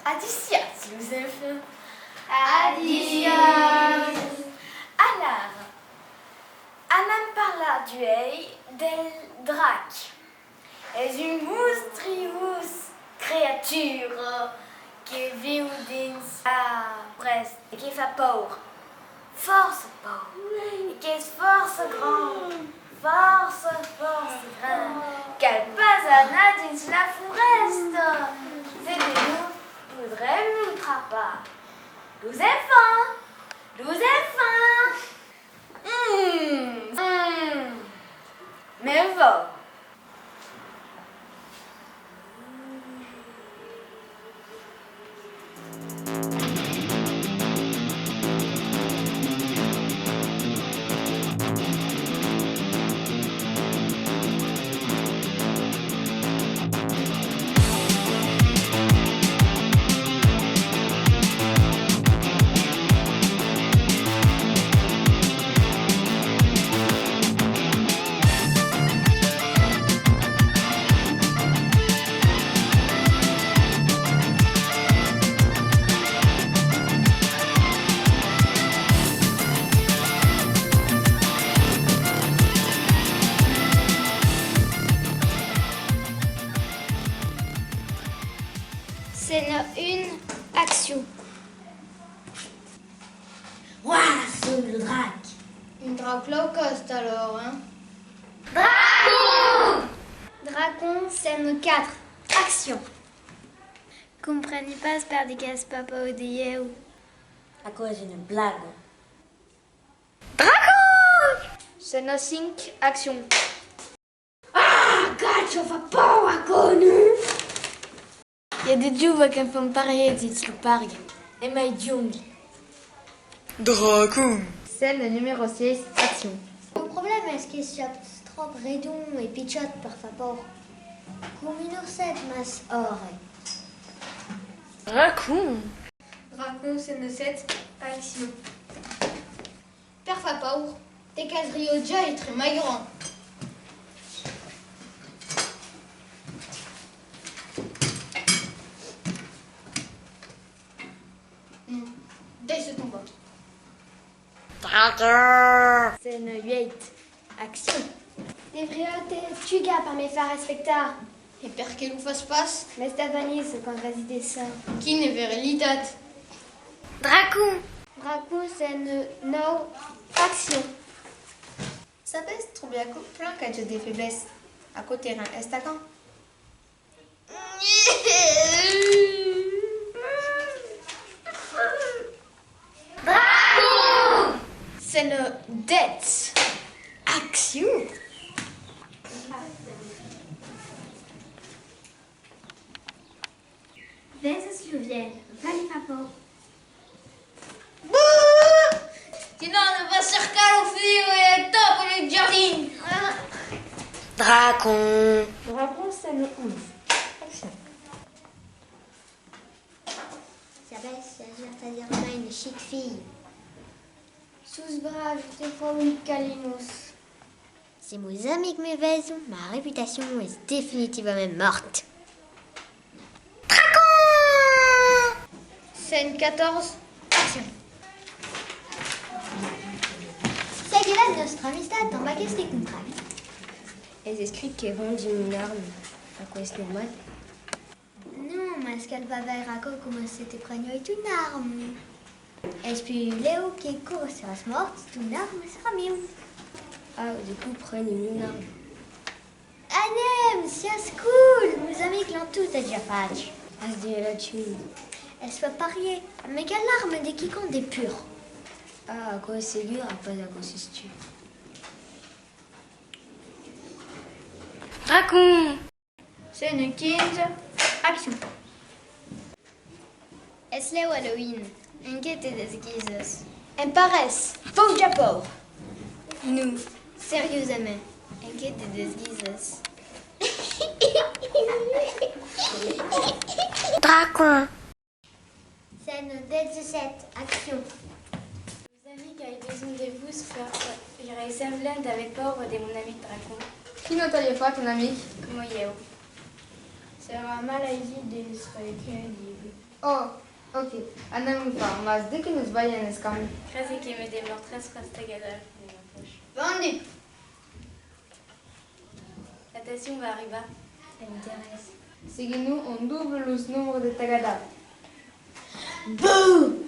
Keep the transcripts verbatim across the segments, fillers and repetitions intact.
Adissiatz, los enfants! Adissiatz! Alara, anam parlar d'uèi del drac. Es un monstruós creatura que viu dins la forèsta e que fa paur. Fòrça paur. E qu'es fòrça grand. Fòrça, fòrça grand. Cal pas anar dins la forèsta. Se de nos podrem lo trapar. Los enfants! Los enfants! Mm, mm. Me'n vau. Scèna un, accion. Uah, soi lo drac! Un drac low cost, alòr, hein? Dracon! Dracon, scèna quatre, accion. Compreni pas per de qu'as pas paur de ieu. Aquò es una blaga. Dracon! Scèna cinc, accion. Ah, gacha, fa paur aquò, non? I a de joves qu'en fan parièr dins lo parc. E mai jongui. Dracon! Scèna numèro sièis, accion. Lo problèma es que siás tròp redond e pichòt per far paur. Com un orset, mas òrre. Dracon! Dracon, scèna sèt, accion. Per far paur, te caldriá ja èstre mai grand. Non, daissa tombar. Scèna uèit, accion. Deuriá te tugar per me far respectar. E perqué lo fas pas? Mès t'avanís quand vasi de sang. Quina virilitat! Dracon! Dracon, scèna nòu, accion. Sabes, tròbi aquò plan qu'aja de feblesa. Aquò te rend estacant. Dracon! Scèna dètz. Accion! Vesas lo vièlh, va li far paur. Buh! Sinon, va cercar lo fuòc e tapa lo jardin. Dracon! Dracon, scèna onze. Accion. Sabes, aja t'adirà mai una chic filha. Sus braç, te fau un calinós. Se mos amics me veson, ma reputacion es definitivament mòrta. Dracon! Scèna catorze, accion. Seguirà nòstra amistat amb aqueste contracte. Es escrit que vendin una arma. Aquò es normal? Non, mas cal pas veire aquò coma se te preniái ton arma. Es pus lèu que quora seràs mòrt, ton arma serà mieu. Ah, de còps prenem una arma. Anem, siás cool! Mos amics l'an tot aja fach. As de la chum. Es pas parièr, me cal l'arma de quicòm de pur. Ah, aquò es segur, a pas aquò es tu. Dracon! Scèna quinze, accion. Es lèu Halloween, en qué te desguisas? En pas res, fau ja paur! Non, seriosament, en qué te desguisas? Dracon! Scèna dètz-e-sèt, accion. Los amics, ai besonh de vos per, per far semblant d'aver paur de mon amic dracon. Quina talha fa ton amic? Coma ieu. Serà mal aisit d'èstre credible. Oh, ok, anam lo far, mas de qué nos balha en escambi? Cresi que me demòra tres fas tagadas dins ma pòcha. Vendut! Atencion, va arribar. M'interèssa. Seguinon, ont doblan los nombres de tagadas. Bum!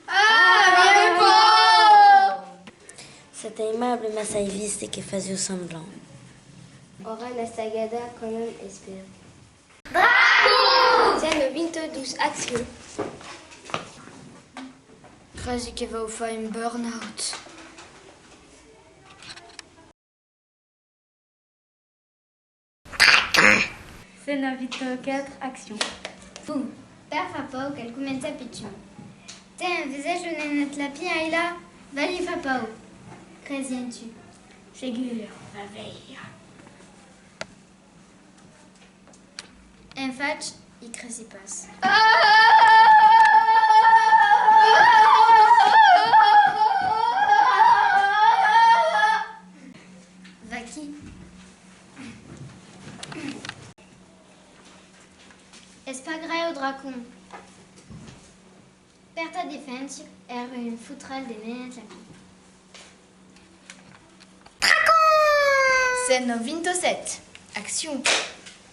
Ah, bien fòrt! Sètz aimable, mas ai vist que fasiatz semblant. Aura una tagada quand même, espèri. Bravo! Scène vint-e-dos, accion. Cresi que vau far un burn-out. Scène vint-e-quatre, accion. Bum! Per far paur cal començar pichon. Ten, vesètz lo nenet lapin ailà? Va li far paur. Cresi en tu. Segur, va veire. En fach, i cresi pas. Vaquí. Es pas grèu, Dracon. Per ta defensa, èra un fotral de nenet lapin. Dracon! Scène vint-e-sèt. Accion.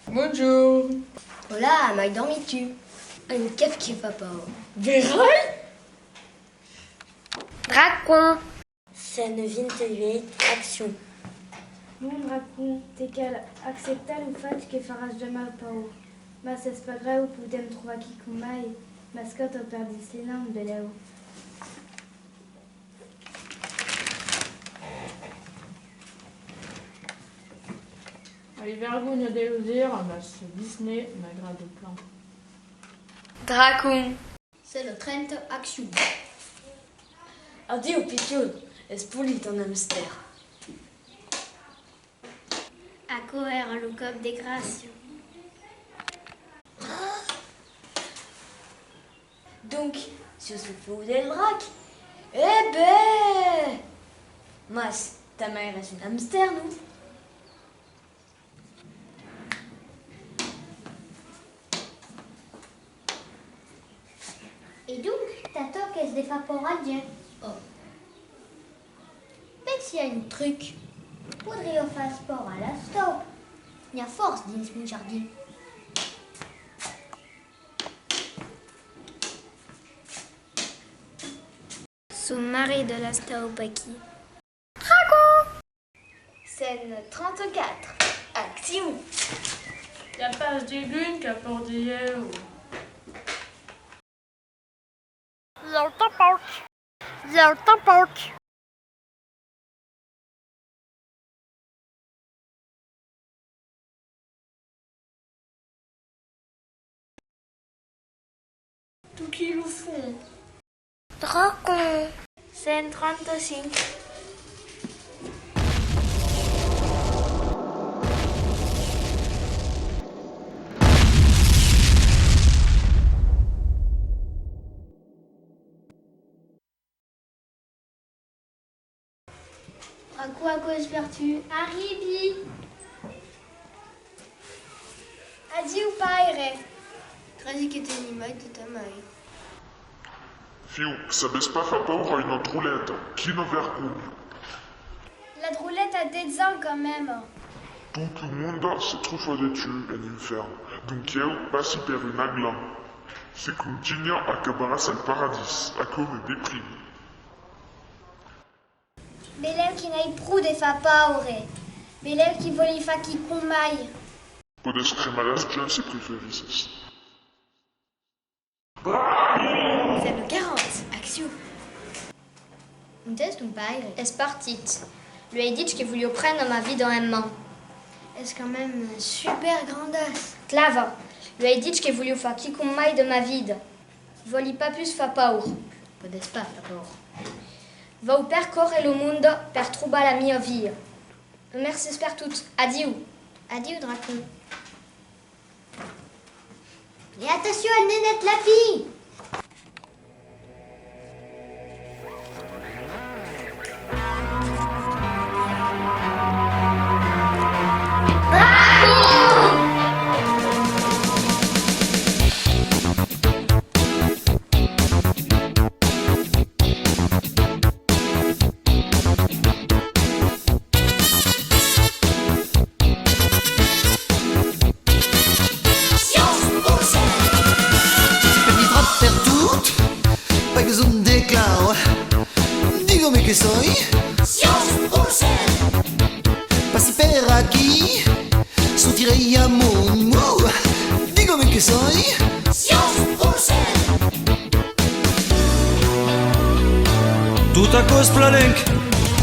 Bonjorn. Hola, mai dormit tu? Un cap que fa paur. Verai? Dracon! Scène vint-e-uèit, accion. Bon, Dracon, te cal acceptar lo fach que faràs jamai paur. Mas es pas grèu, podèm trobar quicòm mai. Mascòta, perdètz-li l'an, belèu. Ai vergonha de lo dire, mas Disney m'agrada plan. Dracon. Scène trenta, accion. Adiu, pichon, es polit un amster. Aquò èra lo còp de gràcia. Donc, siás lo fiu del drac? E ben! Mas ta maire es un amster, non? E donc, ta tòca es de far paur a gent? Oh. Pensi a un truc. Podriá far paur a las taupas. N'i a fòrça dins mon jardin. Son marit de las taupas aquí. Scène trenta-quatre. Accion! I a pas degun qu'a paur de ieu. Ieu tanpauc. Ieu tanpauc. Toqui lo fons. Dracon. Cent trenta-cinc. Aquò, aquò es per tu. Arribi! Adiu, paire! Cresi que teni mai de ta maire. Fiu, sabes pas far paur a una droleta, quina vergonha! La droleta a dètz ans quand même! Tot lo monde se trufa de tu en infèrn, donc ieu passi per un aglan. Se contunha, acabaràs al paradís, aquò me deprimi. Belèu que n'ai pro de far paure. Belèu que vòli far quicòm mai. Pòdes cremar las gents se preferisses. Scène quaranta, accion. Ont es ton paire? Es partit. Lui ai dich que voliá prendre ma vida en man. Es quand même super grandàs. Clava, lui ai dich que voliá far quicòm mai de ma vida. Vòli pas pus far paur. Pòdes pas far paur. Vau percórrer lo monde per trobar la mia via. Mercés per tot. Adiu. Adiu, Dracon. E atencion al nenet lapin! Que soi? Science Pulse! Passi per aquí, sortirei a mon mur. Diga-me que soi? Science Pulse! Tot aquò es plan lenc,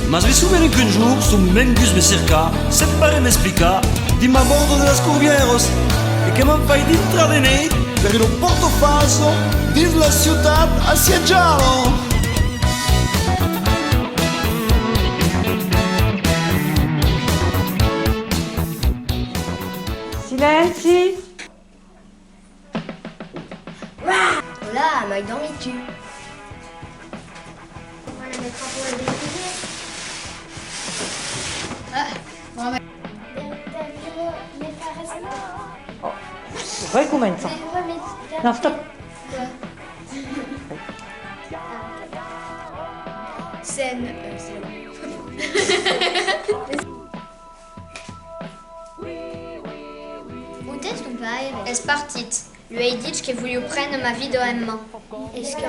mas me soveni qu'un jorn son venguts me cercar, se'n paren m'explicar, dins ma bòrda de las Corbièras, e que m'an fait dintrar de nèit per una pòrta falsa dins la ciutat assietjada. Silenci! Hola, m'ai dormit tu. Ah, bon, ben. Oh, recomença. Non, stop. Scène, euh, c'est... Ont es ton paire? Es partit. Lui ai dich que voliu prene ma vida en man. Es que...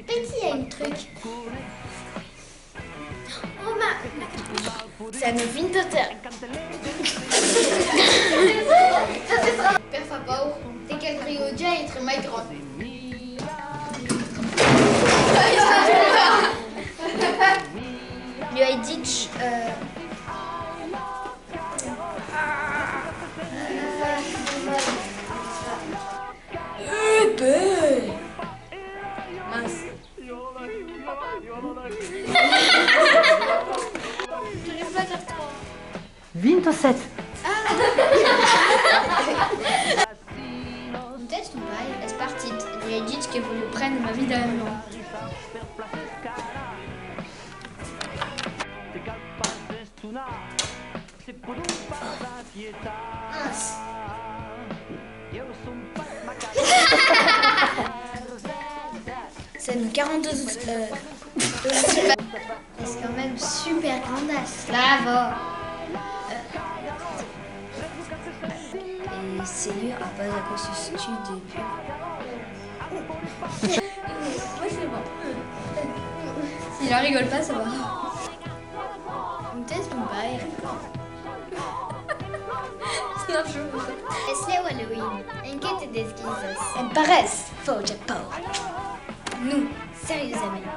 Petit, i a un truc. Oh, ma... Sèm vint-e-sèt. Per far paur, te caldriá ja èstre mai grand. Lui ai dich, euh, Eh ben! Mince. Vint-e-sèt. Ont es ton paire? Es partit. Lui ai dich que voliu prene ma vida en man. Mince. Sèm quaranta-dos, euh, es quand même super grandas. Bravo. Euh, e Senhor a pas aquò sus tu de pur. Moi, c'est bon. Si la rigole pas, ça va. Ont es ton paire? Non, je veux pas. Es lèu Halloween. En qué te desguisas? En París, fau ja paur. Non, seriosament.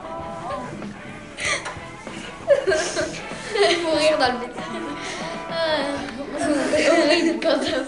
Mourir dans le vestiaire. Ah, horrible quand ça.